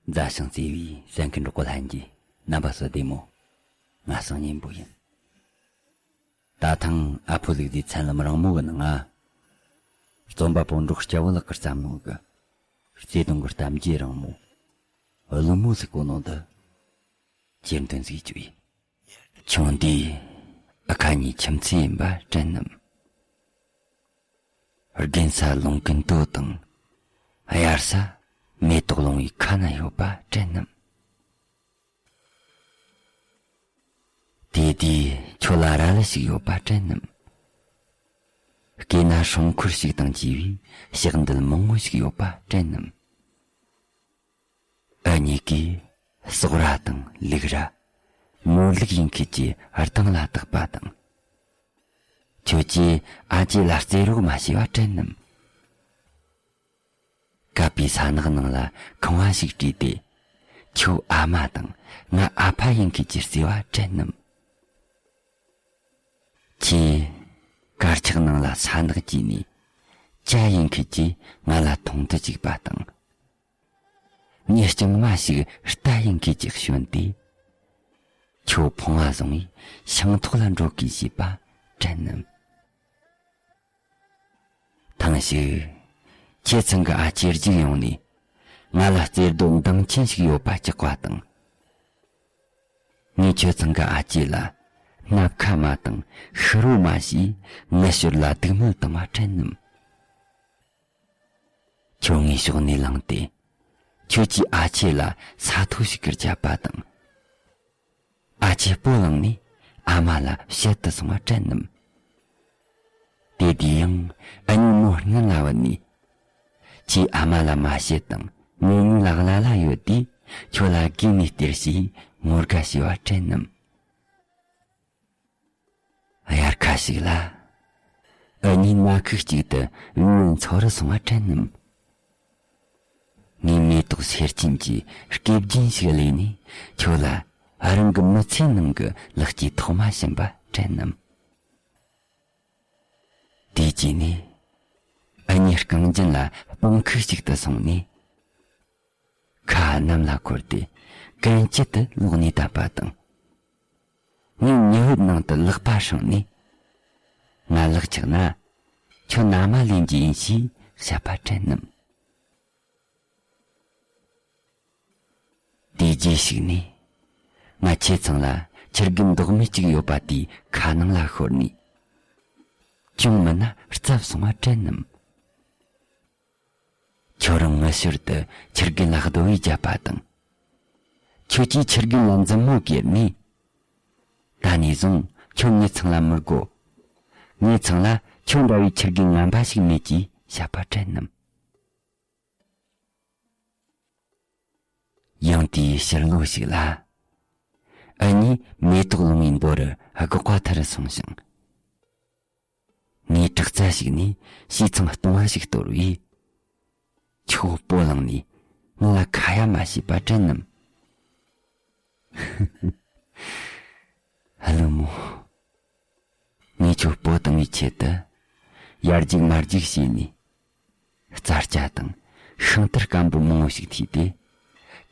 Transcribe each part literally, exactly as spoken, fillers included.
མཛའ་ཞིང་བརྩེ་བའི་གསན་མཁན་གྲོགས་པོ་ལྷན་རྒྱས། རྣམ་པ་ཚོ་བདེ་མོ། ང་སང་ཉིན་པོ་ཡིན། ད་ཐེངས་ཨ་ཕོ་ལུག་རྫིའི་ཚན་ལམ་རིང་མོ་གི་ནང་ང་། རྩོམ་པ་པོ་འབྲོག་སྐྱ་བོ་ལགས་ཀྱིས་བརྩམས་གནང་གི་བརྩེ་དུང་གི་གཏམ་རྒྱུད་རིང་མོ། བླུན་མོ་ཟེར་གོ་ནོ་འདི་ཁྱེར་འདོན་ཟིག་བཅུག་ཡིན། ཁྱུང་འདི་ཨ་ཁ་གཉིས་ཁྱིམ་མཚེས་ཡིན་པ་དྲན་ནམ། རྒན་ས་ལུང་ཀུན་ཏོ་དང་། དབྱར་ས་མེ་ཏོག་ལུང་བའི་ཁ་ན་ཡོད་པ་དྲན་ནམ། དེ་དུས་ཁྱོད་ལ་ར་ལི་ཞིག་ཡོད་པ་དྲན་ནམ། སྐེ་ན་སྲུང་འཁོར་ཞིག་དང་བཅས་པའི་ཞག་འདུལ་མང་བོ་ཞིག་ཡོད་པ་དྲན་ནམ། ཨ་མྱེས་ཀྱིས་ཟོག་ར་དང་ལུག་ར། ནོར་ལུག་ཡིན་ཁུལ་གྱིས་གདང་ལ་བཏགས་པ་དང་། ཁྱོད་ཀྱིས་ཨ་ཅེ་ལ་རྩེད་རོགས་མ་བྱས་པ་དྲན་ནམ། གབ་པའི་ས་ནག་ནང་ལ་ཁང་བ་ཞིག་བྲིས་ཏེ། ཁྱོད་ཨ་མ་དང་ང་ཨ་ཕ་ཡིན་ཁུལ་གྱིས་རྩེ་བ་དྲན་ནམ། ཁྱེད་དཀར་ཆག་ནང་ལ་ས་ནག་གྱིས་ནས་ཅ་ཡིན་ཁུལ་གྱིས་ང་ལ་མཐོང་དུ་བཅུག་པ་དང་། མྱི་རྐྱང་མ་ཞིག་རྟ་ཡིན་ཁུལ་གྱིས་ཞོན་ཏེ། ཁྱོད་ཕོང་བ་བཟུང་བས་ཤིང་ཐོག་ལ་འགྲོ་གི་ཞེས་པ་དྲན་ནམ། ཐེངས་ཤིག་ཁྱེད་ཚང་གི་ཨ་ཅེ་རྒྱུགས་ཡོང་ནས་ང་ལ་རྩེད་རྡོ་འདང་ཆེན་ཞིག་ཡོད་པ་བཀྱག་པ་དང་། ངས་ཁྱོད་ཚང་གི་ཨ་ཅེ་ལ་སྣབས་ཁ་མ་དང་ཤི་རོ་མ་ཞེས་ངུ་ཤོར་ལ་སྡིགས་དམོད་བཏང་བ་དྲན་ནམ། ཁྱོད་ངའི་ཕྱོགས་ནས་ལངས་ཏེ། ཁྱོད་ཀྱིས་ཨ་ཅེ་ལ་ས་ཐོ་ཞིག་གིར་བརྒྱབ་པ་དང་། ཨ་ཅེ་སྤོ་ལངས་ནས་ཨ་མ་ལ་བཤད་དུ་སོང་བ་དྲན་ནམ། དེ་དུས་ཡང་ཨ་མྱེས་མོ་སྔུན་ལ་བུད་ནས། ཁྱེད་ཨ་མ་ལ་མ་བཤད་དང་ངེད་གཉིས་ལ་གླ་ལ་ཡོད་དུས་ཁྱོད་ལ་དགོས་ནས་སྟེར་ཞེས་ངོ་དགའ་བྱས་པ་དྲན་ནམ། དབྱར་ཁ་ཞིག་ལ། ཨ་མྱེས་སྣ་ཁུག་ཅིག་ཏུ་བུའི་འཚོ་རུ་སོང་བ་དྲན་ནམ། ངས་མེ་ཏོག་སེར་ཆེན་གྱི་སྐེ་རྒྱན་ཞིག་གླས་ནས་ཁྱོད་ལ་རང་གི་མི་ཚེ་ནང་གི་ལེགས་སྐྱེས་ཐོག་མ་བྱིན་པ་དྲན་ནམ། དེ་རྗེས་ནས་ཨ་མྱེས་རྐང་རྒྱན་ལ་སྤང་ཁུག་ཅིག་ཏུ་སོང་ནས། ཁ་གནམ་ལ་འཁོར་ཏེ་གན་དཀྱིལ་དུ་ལོག་ནས་བསྡད་པ་དང་། ངས་ཉི་འོད་ནང་དུ་ལག་པ་བསྲིངས་ནས། ང་ལག་ཆགས་ན། ཁྱོད་མནའ་མ་ལེན་རྒྱུ་ཡིན་ཞེས་བཤད་པ་དྲན་ནམ། དེ་རྗེས་ཞིག་ནས། ང་ཁྱེད་ཚང་ལ་ཁྱི་རྒན་མདོག་མེད་ཅིག་ཡོད་པ་དེའི་ཁ་ནང་ལ་ཤོར་ནས། ཅུང་མིན་ན་བཙབ་སོང་བ་དྲན་ནམ། ཁྱོད་རང་ངུ་ཤོར་དུ་ཁྱི་རྒན་ལ་རྡོ་བས་བརྒྱབ་པ་དང་། ཁྱོད་ཀྱིས་ཁྱི་རྒན་ལ་མཛུབ་མོ་ཀེར་ནས། ད་ནས་བཟུང་ཁྱོད་ངེད་ཚང་ལ་མི་དགོ། ངེད་ཚང་ལ་ཁྱོད་འདྲ་བའི་ཁྱི་རྒན་ངན་པ་ཞིག་མེད་ཅེས་བཤད་པ་དྲན་ནམ། ཡང་དེའི་ཕྱི་ལོ་ཞིག་ལ། ཨ་མྱེས་མེ་ཏོག་ལུང་བའི་མདོ་རུ་སྒོག་པ་འཐུ་རུ་སོང་ཞིང་། ངས་དྲག་རྩལ་ཞིག་ནས་བྱས་ཙང་སྟོང་བ་ཞིག་གཏོར་བས། ཁྱོད་སྤོ་ལངས་ནས་ང་ལ་ཁ་ཡ་མ་བྱས་པ་དྲན་ནམ། ཧ་ལོ་མོ། ངས་ཁྱོད་སྤོ་བཏང་བའི་ཆེད་དུ། ཡར་རྒྱུག་མར་རྒྱུག་བྱས་ནས། རྩྭ་སྐྱ་དང་ཤིང་དར་སྐམ་པོ་མང་བོ་ཞིག་ཐུག་སྟེ།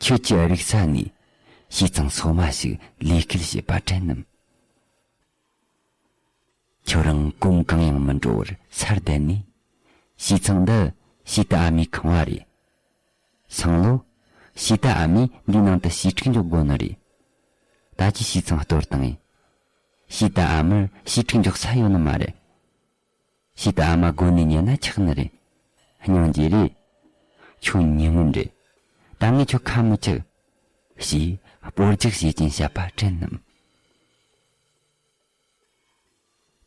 ཁྱོད་ཀྱི་རིག་ས་ནས་བྱས་ཙང་སོ་མ་ཞིག་ལས་སྐལ་བྱས་པ་དྲན་ནམ། ཁྱོད་རང་གོམ་གང་ཡང་མི་འགྲོ་བར་སར་བསྡད་ནས། བྱས་ཙང་འདི་སི་ཏཱ་ཨ་མའི་ཁང་བ་རེད། སང་ལོ། སི་ཏཱ་ཨ་མས་འདིའི་ནང་དུ་བྱིའུ་ཕྲུག་འཇོག་དགོས་ནི་རེད། ད་ཅི་བྱས་ཙང་གཏོར་བཏང་ངས། སི་ཏཱ་ཨ་མར་བྱིའུ་ཕྲུག་འཇོག་ས་ཡོད་ནི་མ་རེད། སི་ཏཱ་ཨ་མ་དགོན་ནས་ཉལ་ན་ཆགས་ནི་རེད། སྙིང་རྗེ་རེད། ཁྱོད་ཉེས་མིན་རེད། ད་ངས་ཁྱོད་ཁ་མི་ཆག་ཞེས་སྤོ་རྒྱག་བྱེད་ཀྱིན་བཤད་པ་དྲན་ནམ།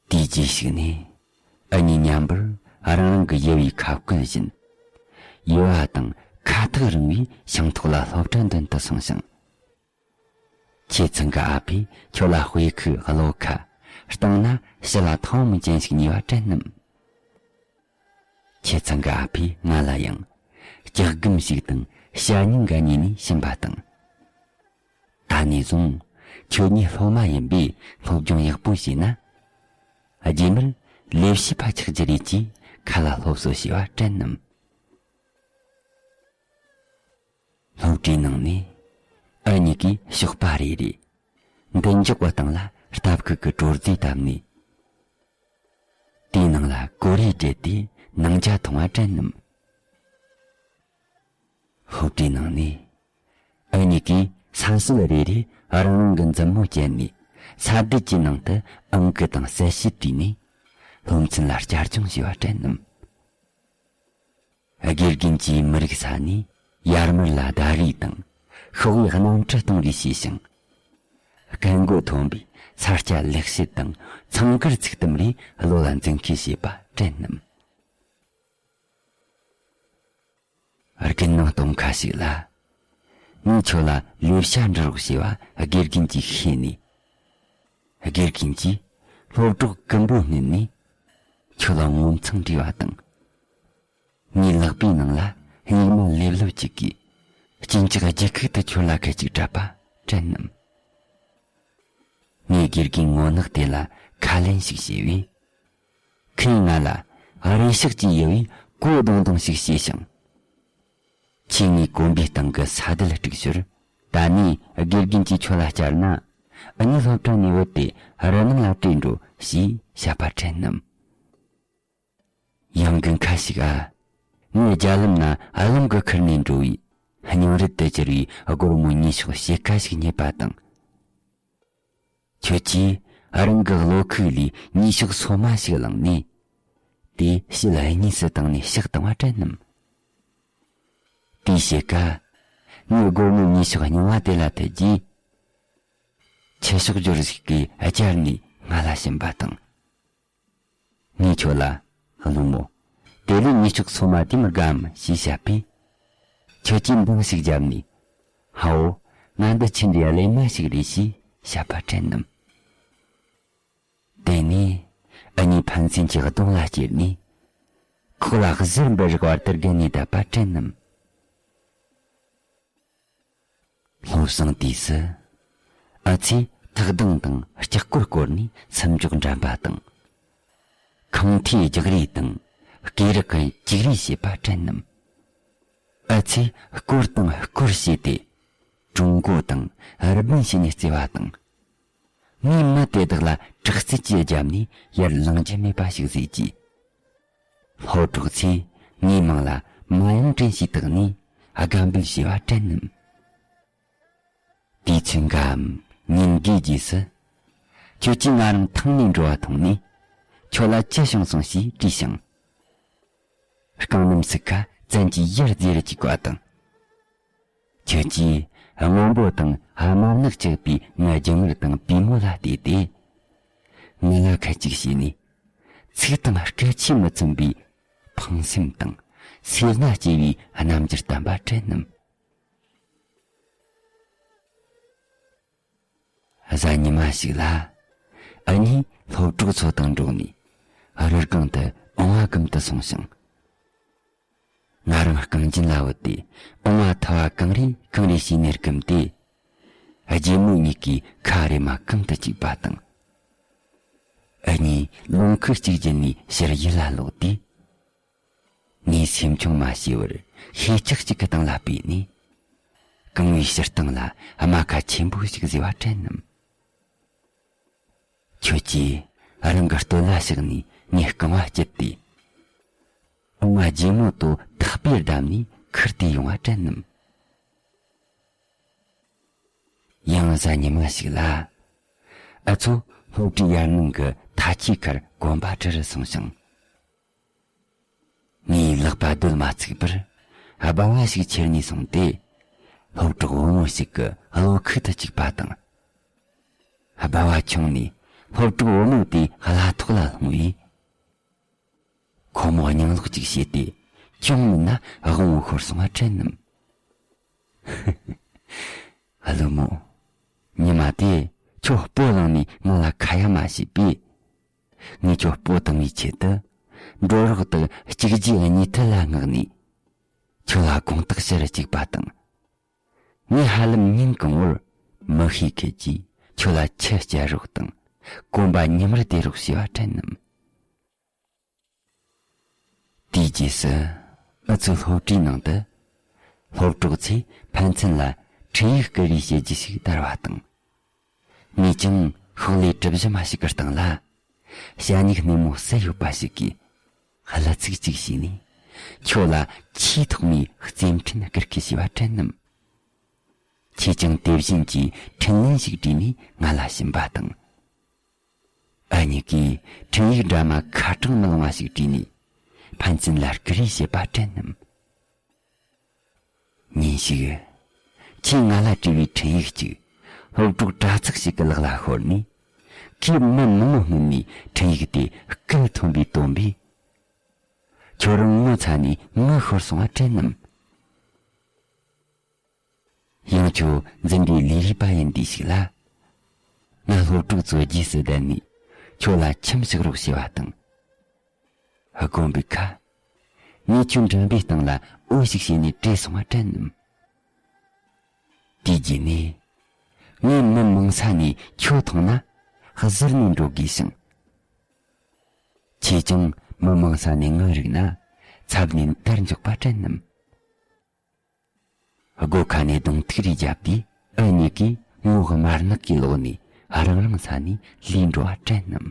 དེའི་རྗེས་ཞིག་ནས། ཨ་མྱེས་མཉམ་པར་རང་རང་གི་ཡུ་བའི་ཁ་བསྐོལ་བཞིན། ཡུ་བ་དང་ཁ་ཐག་རིང་བའི་ཤིང་ཐོག་ལ་སློབ་གྲྭ་འདོན་དུ་སོང་ཞིང་། ཁྱེད་ཚང་གི་ཨ་ཕས་ཁྱོད་ལ་དཔེ་ཁུག་བློ་ཁ། སྟེང་ན་ཞི་ལ་ཐང་མི་ཅན་ཞིག་ཉོས་པ་དྲན་ནམ། ཁྱེད་ཚང་གི་ཨ་ཕས་ང་ལ་ཡང་། ལྕགས་སྒམ་ཞིག་དང་ཞྭ་སྨྱུག་འགའ་ཉོས་ནས་བྱིན་པ་དང་། ད་ནས་བཟུང་ཁྱོད་ཉིད་སློབ་མ་ཡིན་པས་སློབ་སྦྱོང་ཡག་པོ་བྱས་ན། རྗེས་མར་ལས་བྱེད་པ་ཆགས་རྒྱུ་རེད་ཅེས་ཁ་ལ་སློབ་གསོ་བྱས་པ་དྲན་ནམ། སློབ་གྲྭའི་ནང་ནས་ཨུ་གཉིས་ཀྱིས་ཞོགས་པ་རེ་རེ་མདུན་འཇོག་གི་སྟེང་ལ་སྟབས་ཁུག་གི་དྲོ་རྫས་བཏབ་ནས། དེའི་ནང་ལ་གོ་རེ་བྲེས་ཏེ་ནང་ཇ་འཐུང་བ་དྲན་ནམ། སློབ་གྲྭའི་ནང་ནས་ཨུ་གཉིས་ཀྱིས་ས་སྲོད་རེ་རེ་རང་རང་གི་མཛུབ་མོ་བཅད་ནས་ས་རྡུལ་གྱི་ནང་དུ་ཨང་ཀི་དང་གསལ་བྱེད་བྲིས་ནས་སློབ་ཚན་ལ་བསྐྱར་སྦྱོང་བྱས་པ་དྲན་ནམ། དགེ་རྒན་གྱིས་མི་རིག་ས་ནས་ཡར་མར་ལ་ཟླ་རིས་དང་ཤོག་བུའི་རྣམ་འཕྲུལ་གཏོང་རེས་བྱས་ཤིང་། སྐད་མགོ་མཐོན་པོས་ས་སྐྱ་ལེགས་བཤད་དང་ཚང་དཀར་ཚིག་དུམ་རེ་བློ་ལ་འཛིན་ཁུལ་བྱས་པ་དྲན་ནམ། དགུན་གནང་སྟོན་ཁ་ཞིག་ལ། ངས་ཁྱོད་ལ་ལས་བྱ་འབྲི་རོགས་ཞེས་པ་དགེ་རྒན་གྱིས་ཤེས་ནས། དགེ་རྒན་གྱིས་སློབ་གྲོགས་ཀུན་པོ་བསྣུན་ནས་ཁྱོད་ལ་ངོ་མཚང་འདྲི་བ་དང་། ངའི་ལག་པའི་ནང་ལ་སྙིགས་མ་ལེབ་ལེབ་ཅིག་གིས་གཅིན་སྐྱག་རྒྱུ་ཁུག་ཏུ་ཁྱོད་ལ་ཁད་ཅིག་བྲབས་པ་དྲན་ནམ། ངས་དགེ་རྒན་ངོ་ནག་དེ་ལ་ཁ་ལན་ཞིག་བྱས་པས། ཁོས་ང་ལ་རེ་ཞིག་ཅིག་ཡོད་པའི་གོ་བརྡུང་བརྡུང་ཞིག་བྱས་ཤིང་། ཁྱེད་ངའི་གོམ་པའི་སྟེང་གི་ས་རྡུལ་དཀྲུགས་ཞོར། ད་ནས་དགེ་རྒན་གྱིས་ཁྱོད་ལ་བསྐྱར་ན། ཨུ་གཉིས་སློབ་གྲྭ་ནས་བུད་དེ་རུ་ནང་ལ་བྲོས་འགྲོ་ཞེས་བཤད་པ་དྲན་ནམ། ཡང་དགུན་ཁ་ཞིག་ཨ། ངས་རྒྱ་ལམ་ན་ཨ་ལོང་གི་ཁུར་ནས་འགྲོ་བའི་སྙིང་རུས་དུ་གྱུར་བའི་སྒོར་མོ་ཉི་ཤུ་ཕྱེད་ཀ་ཞིག་རྙེད་པ་དང་། ཁྱོད་ཀྱིས་རང་གི་བློ་ཁུག་ལས་ཉི་ཤུ་སོ་མ་ཞིག་བླངས་ནས། དེ་ཕྱི་ལ་གཉིས་སུ་བཏང་ནས་ཕྱག་བཏང་བ་དྲན་ནམ། དེའི་ཕྱེད་ཀ། ངས་སྒོར་མོ་ཉི་ཤུ་རྙིང་བ་དེ་ལ་ཐད་ཀྱིས། ཁྱི་ཤོག་སྦྱོར་ཞིག་གིས་སྦྱར་ནས་ང་ལ་བྱིན་པ་དང་། ངས་ཁྱོད་ལ། བླུན་མོ། དེ་ལས་ཉི་ཤུ་སོ་མ་དེ་མི་དགའམ་ཞེས་བཤད་པས། ཁྱོད་ཀྱིས་འདང་ཞིག་བརྒྱབ་ནས། ཧའོ། ང་འདི་ཆི་འདྲའི་གླེན་མ་ཞིག་རེད་ཞེས་བཤད་པ་དྲན་ནམ། དེ་ནས་ཨུ་གཉིས་ཕན་ཚུན་གྱི་གདོང་ལ་ཅེར་ནས། ཁོག་ལ་གཟེར་འབུད་རེག་བར་དུ་བརྒལ་ནས་བསྡད་པ་དྲན་ནམ། སློབ་གསེང་དུས་སུ། ཨུ་ཚོས་ཐག་རྡང་དང་ལྕགས་སྐོར་བསྐོར་ནས་སུམ་ཅོག་འགྲན་པ་དང་། ཁང་མཐིལ་རྒྱག་རེས་དང་སྐེ་རགས་ཀྱི་གཅིག་རེས་བྱེད་པ་དྲན་ནམ། ཨུ་ཚོས་སྐོར་དང་སྐོར་བྱས་ཏེ། ཀྲུང་གོ་དང་རི་པིན་བྱས་ནས་རྩེ་བ་དང་། ངས་མི་དེ་དག་ལ་དྲག་རྩལ་གྱིས་བརྒྱབ་ནས་ཡར་ལངས་རྒྱུ་མེད་པ་ཞིག་བཟོས་ཀྱིས། སློབ་གྲོགས་ཚོས་ངའི་མིང་ལ་མ་ཡང་དྲན་ཞེས་བཏགས་ནས་དགའ་འབོད་བྱས་པ་དྲན་ནམ། དུས་ཚོད་འགའམ་ཉིན་འགའི་རྗེས་སུ། ཁྱོད་ཀྱིས་ང་རང་ཐང་ནས་འགྲོ་བ་མཐོང་ནས། ཁྱོད་ལ་ཅི་བྱུང་སོང་ཞེས་དྲིས་ཤིང་། རྐང་སྣམ་ཚུགས་ཁ་བཙན་གྱིས་ཡར་བཟེ་རུ་བཅུག་པ་དང་། ཁྱོད་ཀྱིས་སྔོན་པོ་དང་དམར་ནག་ཆགས་པའི་ངའི་རྒྱུ་ངར་དང་པུས་མོ་ལ་བལྟས་ཏེ། ང་ལ་ཁད་ཅིག་བྱས་ནས། ཚིག་དང་སྐད་ཆས་མི་མཚུངས་པའི་ཕངས་སེམས་དང་སེར་སྣ་སྐྱེ་བའི་རྣམ་འགྱུར་བསྟན་པ་དྲན་ནམ། གཟའ་ཉི་མ་ཞིག་ལ། ཨུ་གཉིས་སློབ་གྲོགས་ཚོ་དང་འགྲོགས་ནས་རི་སྒང་དུ་ཨང་བ་སྒུམ་དུ་སོང་ཞིང་། ང་རང་རྐང་རྒྱན་ལ་བུད་དེ་ཨང་བ་ཐུ་བ་གང་རེ་གང་རེ་བྱས་ནས་བསྒུམས་ཏེ། རྗེས་མོ་གཉིས་ཀྱིས་ཁ་རེ་མ་གང་དུ་བཅུག་པ་དང་། ཨུ་གཉིས་རླུང་ཁུག་གཅིག་བརྒྱུད་ནས་ཕྱིར་ཡུལ་ལ་ལོག་དུས། ངས་སེམས་ཆུང་མ་བྱས་པར་ཤེལ་ལྕགས་གཅིག་གི་སྟེང་ལ་སྤོས་ནས། གང་བའི་ཕྱིར་སྟེང་ལ་རྨ་ཁ་ཆེན་པོ་ཞིག་བཟོས་པ་དྲན་ནམ། ཁྱོད་ཀྱིས་རང་གི་སྟོད་ལྭ་བཤགས་ནས་ངའི་རྐང་བ་བསྐྱུར་ཏེ། ཨང་བ་རྗེས་མོ་དོ་ཐག་པས་བསྡམས་ནས་ཁུར་ཏེ་ཡོང་བ་དྲན་ནམ། ཡང་གཟའ་ཉི་མ་ཞིག་ལ། ཨུ་ཚོ་སློབ་གྲྭའི་ཡར་ནང་གི་ཐ་ཁྱིའི་ཁར་གོམ་པ་འདྲི་རུ་སོང་ཞིང་། ངའི་ལག་པ་སྡོད་མ་ཚུགས་པར་སྦ་བ་ཞིག་ཁྱེར་ནས་སོང་སྟེ། སློབ་གྲོགས་བུ་མོ་ཞིག་གི་གློ་ཁུག་ཏུ་བཅུག་པ་དང་། སྦ་བ་ཁྱོངས་ནས་སློབ་གྲོགས་བུ་མོ་དེའི་བརླ་ཐོག་ལ་ལྷུང་བས། ཁོ་མོ་སྙིང་ལོག་ཅིག་བྱས་ཏེ་ཅུང་མིན་ན་དབང་བོ་ཤོར་སོང་བ་དྲན་ནམ། ཨ་ལོ་མོ། ཉི་མ་དེ་ཁྱོད་སྤོ་ལངས་ནས་ང་ལ་ཁ་ཡ་མ་བྱས་པས། ངས་ཁྱོད་སྤོ་བཏང་བའི་ཆེད་དུ། འགྲོ་རོགས་དག་གཅིག་རྗེས་གཉིས་མཐུད་ལ་མངགས་ནས། ཁྱོད་ལ་དགོངས་དག་ཞུ་རུ་བཅུག་པ་དང་། ངས་ཧ་ལམ་ཉིན་གང་བོར་མི་ཤེས་ཁུལ་གྱིས་ཁྱོད་ལ་ཆུ་བསྐྱལ་རོགས་དང་གོམ་པ་ཉི་མར་བདེ་རོགས་ཞེས་པ་དྲན་ནམ། དེའི་རྗེས་སུ་ཨུ་ཚོའི་སློབ་གྲྭའི་ནང་དུ་ སློབ་གྲོགས་ཚོས་ཕན་ཚུན་ལ་འཕྲིན་ཡིག་བསྐུར་རེས་བྱེད་རྒྱུ་ཞིག་དར་བ་དང་། ངས་ཀྱང་ཤོག་ལྷེ་གྲུ་བཞི་མ་ཞིག་གི་སྟེང་ལ། ཞ་སྨྱུག་སྣེ་མོ་གསལ་ཡོད་པ་ཞིག་གིས། ཧ་ལ་ཚིག་གཅིག་བྱས་ནས། ཁྱོད་ལ་ཆེས་ཐོག་མའི་རྩེད་འཕྲིན་བསྐུར་གི་ཞེས་པ་དྲན་ནམ། ཁྱེད་ཀྱང་དེ་བཞིན་གྱི་འཕྲིན་ལན་ཞིག་བྲིས་ནས་ང་ལ་བྱིན་པ་དང་། ཨ་མྱེས་ཀྱིས་འཕྲིན་ཡིག་འདྲ་མ་ཁ་གྲངས་མི་ལོངས་པ་ཞིག་བྲིས་ནས། ཕན་ཚུན་ལ་བསྐུར་རེས་བྱེད་པ་དྲན་ནམ། ཉིན་ཞིག་ཁྱེད་ང་ལ་བྲིས་པའི་འཕྲིན་ཡིག་ཅིག་སློབ་གྲོགས་དྲ་ཚིགས་ཤིག་གི་ལག་ལ་ཤོར་ནས། ཁོས་མི་མང་པོ་སྔོན་ནས་འཕྲིན་ཡིག་དེ་སྐུ་ཐོན་པས་བཏོན་པས། ཁྱོད་རང་ངོ་ཚ་ནས་ངུ་ཤོར་སོང་བ་དྲན་ནམ། ཡང་ཁྱོད་འཛིན་གྲྭའི་ལས་རིགས་པ་ཡིན་དུས་ཤིག་ལ། ང་སློབ་ཕྲུག་ཚོའི་རྗེས་སུ་བསྡད་ནས་ཁྱོད་ལ་ཁྱིམ་བཞག་རོགས་ཞེས་པ་དང་། དགོན་པའི་ཁ། ངས་ཁྱོད་མགྲིན་པའི་སྟེང་ལ་འོ་ཞིག་བྱས་ནས་བྲོས་སོང་བ་དྲན་ནམ། དེའི་རྗེས་ནས། ངས་མི་མང་ས་ནས་ཁྱོད་མཐོང་ན་གཟིར་ནས་འགྲོ་དགོས་ཤིང་། ཁྱེད་ཀྱང་མི་མང་ས་ནས་ངུ་རིག་ན་འཚབ་ནས་འདར་འཇོག་པ་དྲན་ནམ། སྒོ་ཁ་ནས་གདོང་ཐུག་རེ་བརྒྱབ་དུས་ཨ་མྱེས་ཀྱིས་ངོ་དམར་ནག་གི་ལོག་ནས་རང་རང་ས་ནས་ལུས་འགྲོ་བ་དྲན་ནམ།